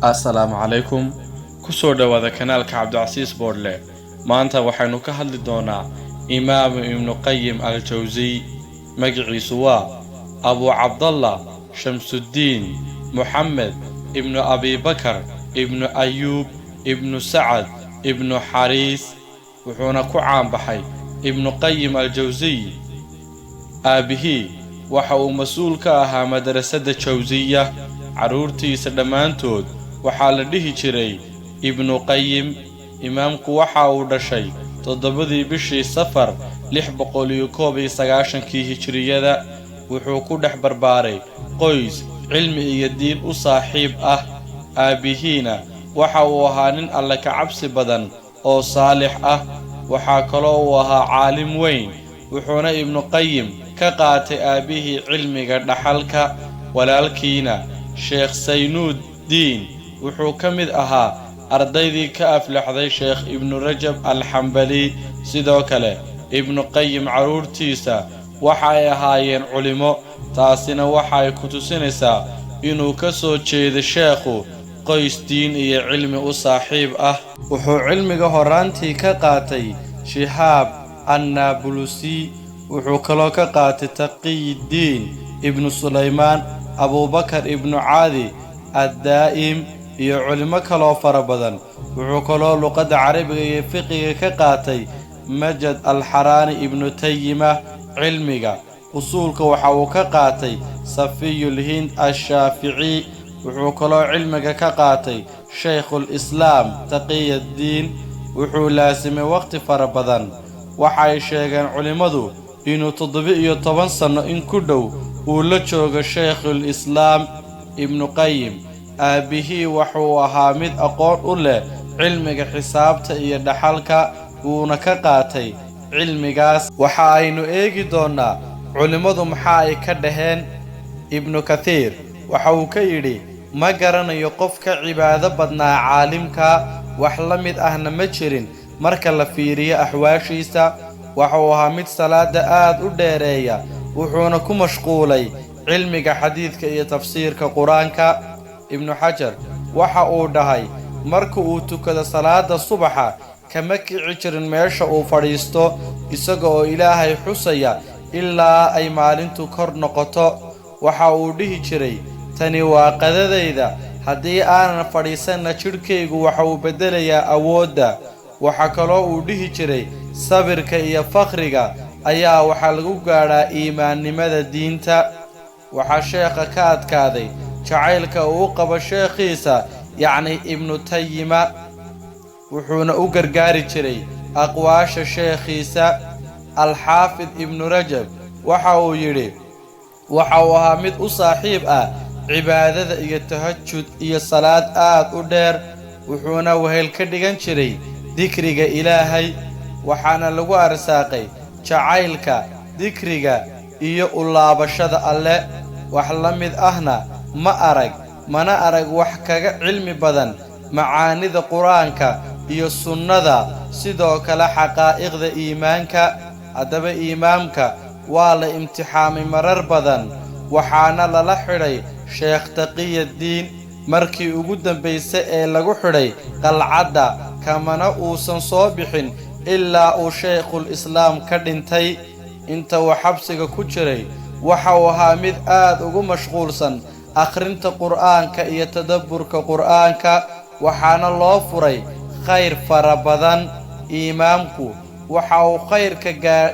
Assalaamu calaykum. Kusoo dhowaada kanaalka Cabdicasiis Boodhle. Maanta waxaynu ka hadli doonaa Imaamu Ibnu Qayim Al Jawsiy. Magiciisu waa Abu Cabdallah Shamsuddiin Moxamed Ibnu Abibakar Ibnu Ayuub Ibnu Sacad Ibnu Xariis, wuxuuna ku caanbaxay Ibnu Qayim Al Jawsiy. Aabihii waxa uu mas-uul ka ahaa madrasadda Jawsiya. Carruurtiisa dhammaantood waxaa la dhihi jiray Ibnu Qayim. Imaamku waxa uu dhashay 7-dii bishii Safar 691-kii Hijriyada. Wuxuu ku dhex barbaaray qoys cilmi iyo diin u saaxiib ah. Aabbihiina waxa uu ahaa nin Alle ka cabsi badan oo saalix ah. Waxaa kaloo uu ahaa caalim weyn, wuxuuna Ibnu Qayim ka qaatay aabbihii cilmiga dhaxalka. Walaalkiina, Sheekh Saynuuddiin, wuxuu ka mid ahaa ardaydii ka aflaxday Sheekh Ibnu Rajab Alxambali. Sidoo kale, Ibnu Qayim carruurtiisa waxa ay ahaayeen culimo, taasina waxa ay ku tusinaysaa inuu ka soo jeedo sheekhu qoys diin iyo cilmi u saaxiib ah. Wuxuu cilmiga horaantii ka qaatay Shihaab Annaabulusi. Wuxuu kaloo ka qaatay Taqiyiddiin Ibnu Sulaymaan, Abuubakar Ibnu Caadi Addaa'im iyo culimo kaloo fara badan. Wuxuu kaloo luqadda Carabiga iyo fiqiga ka qaatay Majad Alxaraani Ibnu Tayima. Cilmiga usuulka waxa uu ka qaatay Safiyulhind Ashaafici. Wuxuu kaloo cilmiga ka qaatay Shaykhul Islaam Taqiyaddiin. Wuxuu laasimay waqti fara badan. Waxay sheegeen culimmadu inuu 17 sanno in ku dhow uu la joogo Shaykhul Islaam. Ibnu Qayim aabbihii wuxuu ahaa mid aqoon u leh cilmiga xisaabta iyo dhaxalka, wuuna ka qaatay cilmigaas. Waxa aynu eegi doonnaa culimmadu maxaa ay ka dhaheen. Ibnu Kathiir waxa uu ka yidhi: "Ma garanayo qof ka cibaado badnaa caalimka, wax la mid ahna ma jirin marka la fiiriyo axwaashiisa. Waxuu ahaa mid salaada aad u dheereeya, wuxuuna ku mashquulay cilmiga xadiidka iyo tafsiirka Qur-aanka." Ibnu Xajar waxa uu dhahay: "Marka uu tukado salaada subaxa, kama kici jirin meesha uu fadhiisto isaga oo Ilaahay xusaya ilaa ay maalintu kor noqoto. Waxa uu dhihi jiray: 'Tani waa qadadayda, haddii aanan fadhiisanna jidhkaygu waxa uu beddelayaa awoodda.' Waxaa kaloo uu dhihi jiray: 'Sabirka iyo fakhriga ayaa waxaa lagu gaadhaa iimaannimada diinta.'" Waxaa sheekha ka adkaaday jacaylka uu u qabo sheekhiisa, yacni Ibnu Tayima, wuxuuna u gargaari jiray aqwaasha sheekhiisa. Alxaafid Ibnu Rajab waxa uu yidhi: "Waxa uu ahaa mid u saaxiib ah cibaadada iyo tahajud iyo salaad aad u dheer, wuxuuna wehel ka dhigan jiray dikriga Ilaahay. Waxaana lagu arsaaqay jacaylka dikriga iyo u laabashada Alle. Wax la mid ahna ma arag, mana arag wax kaga cilmi badan macaanida Qur-aanka iyo sunnada, sidoo kale xaqaa'iqda iimaanka." Haddaba, iimaamka waa la imtixaamay marar badan, waxaana lala xidhay Sheekh Taqiyaddiin markii ugu dambaysay ee lagu xidhay qalcadda, kamana uusan soo bixin ilaa uu Shaykhul Islaam ka dhintay. Inta uu xabsiga ku jiray, waxa uu ahaa mid aad ugu mashquulsan akhrinta Qur'aanka iyo tadabburka Qur'aanka, waxaana loo furay khayr fara badan. Iimaamku waxa uu khayrka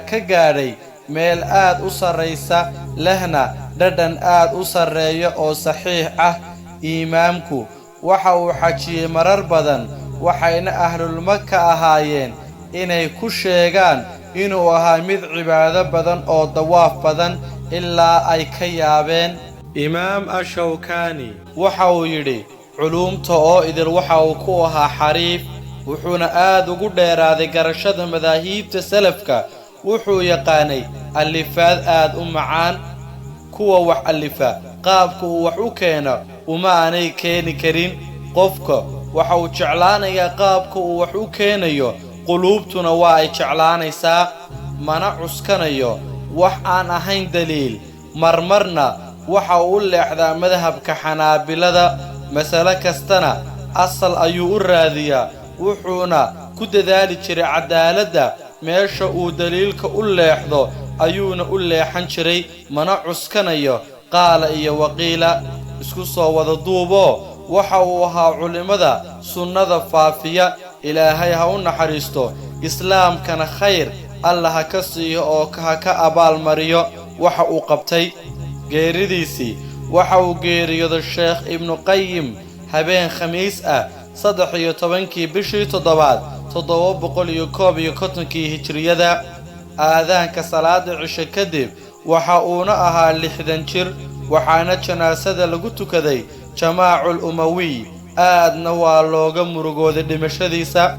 ka gaadhay meel aad u sarraysa, lehna dhadhan aad u sarreeya oo saxiix ah. Iimaamku waxa uu xajiyey marar badan, waxayna ahlulmaka ahaayeen inay ku sheegaan inuu ahaa mid cibaado badan oo dawaaf badan, ilaa ay ka yaabeen. Imaam Ashawkani waxa uu yidhi: "Culuumta oo idil waxa uu ku ahaa xariif, wuxuuna aad ugu dheeraaday garashada madaahiibta salafka. Wuxuu yaqaanay allifaad aad u macaan. Kuwa wax allifa qaabka uu wax u keeno uma aanay keeni karin. Qofka waxa uu jeclaanayaa qaabka uu wax u keenayo, quluubtuna waa ay jeclaanaysaa. Mana cuskanayo wax aan ahayn daliil. Marmarna waxa uu u leexdaa madhabka Xanaabilada." Masale kastana asal ayuu u raadiyaa, wuxuuna ku dadaali jiray cadaaladda. Meesha uu daliilka u leexdo ayuuna u leexan jiray, mana cuskanayo qaala iyo waqiila. Isku soo wada duuboo, waxa uu ahaa culimmada sunnada faafiya. Ilaahay ha u naxariisto, Islaamkana khayr Alla ha ka siiyo oo ha ka abaalmariyo waxa uu qabtay. Geeridiisii: waxa uu geeriyooday Sheekh Ibnu Qayim habeen Khamiis ah, 13-kii bishii toddobaad, 751-kii Hijriyada, aadaanka salaada cisho kadib. Waxa uuna ahaa 60 jir, waxaana janaasada lagu tukaday Jamaacul Umawiy. Aadna waa looga murugooday dhimashadiisa,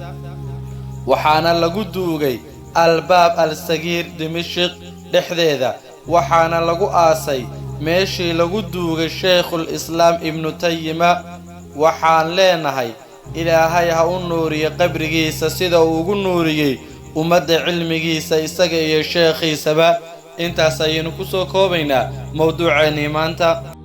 waxaana lagu duugay Albaab Al Sagiir, Dimashiq dhexdeeda, waxaana lagu aasay meeshii lagu duugay Sheikhul Islaam Ibnu Tayima. Waxaan leenahay, Ilaahay ha u nuuriyo qabrigiisa sida uu ugu nuuriyey ummadda cilmigiisa, isaga iyo sheekhiisaba. Intaas ayaynu ku soo koobaynaa mowduuceennii maanta.